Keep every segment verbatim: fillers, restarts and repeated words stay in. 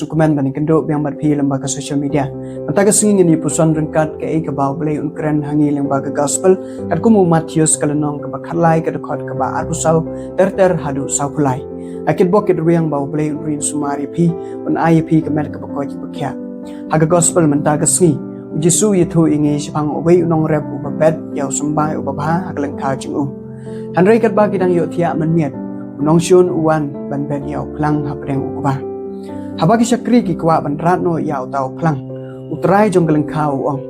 Sngewkmen ban ïakynduh biang bad phi lyngba ka social media. Mynta ka sngi ngin ïa puson ryngkat kaei kaba U Blei un kren ha ngi lyngba ka gospel katkum u Mathaios ka lynnong kaba khatlai ka dkhot kaba arphew saw ter ter haduh sawphew lai. Ïa kitbok kitrwiang ba U Blei un ri un sumar ïa phi, un ai ïa phi ka met kaba koit kaba khiah. Ha ka gospel mynta ka sngi, U Jisu u ïathuh ïa ngi shaphang uwei u nongrep uba bet ïa u symbai uba bha ha ka lyngkha jong u. Hynrei katba ki dang ïohthiah mynmiet, u nongshun u wan ban bet ïa u phlang hapdeng u kba. Haba ki shakri ki kwah ban rat noh ïa uta u phlang, u trai jong ka lyngkha u ong,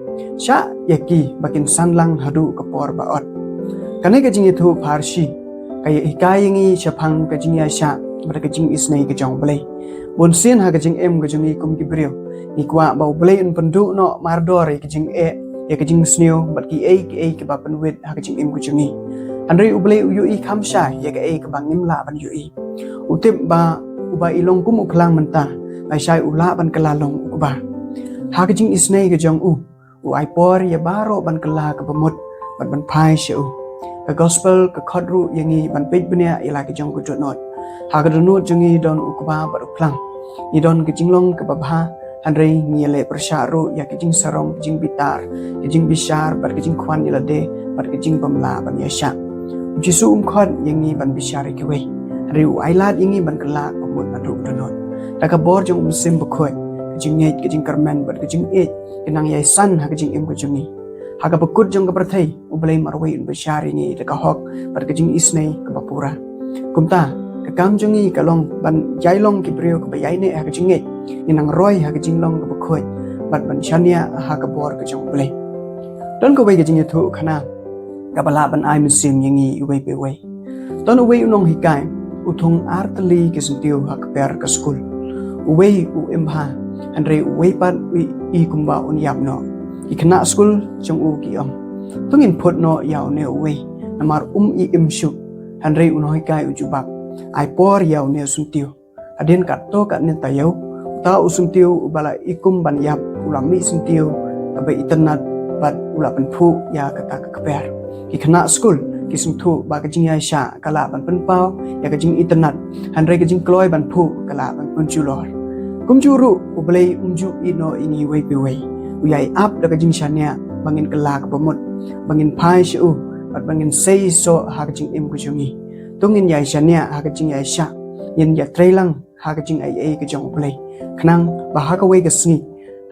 "Shah ïa ki ba kin san lang haduh ka por ba ot." Kane ka jingïathuhpharshi ka ïa hikai ïa ngi shaphang ka jingïaishah bad ka jingisynei ka jong U Blei. Bunsien ha ka jingim ka jong ngi kum ki briew, ngi kwah ba U Blei un pynduh noh mardor ïa ka jingeh, ïa ka jingsniew bad kiei kiei kiba pynwit ha ka jingim ka jong ngi. Hynrei U Blei u ïohi kham shai ïa kaei kaba ngim lah ban ïohi. U tip ba uba i long kum u phlang mynta, lashai u lah ban kylla long u kba. Ha ka jingisynei ka jong u, u ai por ïa baroh ban kylla kaba mut bad ban phai sha u. Ka gospel ka khot ruh ïa ngi ban peit bniah ïa la ki jong ka dohnud. Ha ka dohnud jong ngi don u kba bad u phlang. Ngi don ka jinglong kaba bha, hynrei ngi ïaleh pyrshah ruh ïa ka jingsarong, ka jingbitar, ka jingbishar bad ka jingkhwan ïa lade bad ka jingbym lah ban ïaishah. U Jisu um khot ïa ngi ban bishar ïa kiwei, hynrei u ailad ïa ngi ban kylla kaba mut naduh ka dohnud. Da ka bor jong U Mynsiem Bakhuid, ka jingngeit, ka jingkyrmen bad ka jingïeit ki nang ïai san ha ka jingim ka jong ngi. Ha kaba kut jong ka pyrthei, U Blei marwei un bishar ïa ngi da ka hok bad ka jingisynei kaba pura. Kumta, ka kam jong ngi ka long ban ïai long ki briew kiba ïaineh ha ka jingngeit, ngi nang roi ha ka jinglong kaba khuid bad ban shaniah ha ka bor ka jong U Blei. Don kawei ka jingïathuhkhana kaba lah ban ai mynsiem ïa ngi iwei pa iwei. Don uwei u nonghikai, u thung ar tylli ki syntiew ha kper ka skul. Uwei u im bha, hynrei uwei pat u i kumba un ïap noh. Ki khynnah skul jong u ki ong, "To ngin phut noh ïa une uwei, namar um i im shuh." Hynrei u nonghikai u jubab, "Ai por ïa une u syntiew." Hadien katto katne taïew, uta u syntiew uba la i kum ban ïap u la mih syntiew kaba itynnad bad u la pynphuh ïa kata ka kper. Ki khynnah skul ki sngewthuh ba ka jingïaishah ka lah ban pynpaw ïa ka jingitynnad, hynrei ka jingkloi ban phuh ka lah ban pynjulor. Kumjuh ruh U Blei um ju ïehnoh ïa ngi iwei pa iwei. U ïai ap da ka jingshaniah ba ngin kylla kaba mut, ba ngin phai sha u bad ba ngin sei soh ha ka jingim ka jong ngi. To ngin ïai shaniah ha ka jingïaishah, ngin ïatreilang ha ka jingaiei ka jong U Blei, khnang ba ha kawei ka sngi,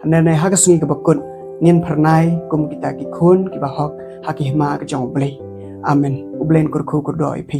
lane ha ka sngi kaba kut, ngin phyrnai kum kita ki khun kiba hok ha ki hima ka jong U Blei. Amen. U Blei un kyrkhu kyrdoh ïa phi.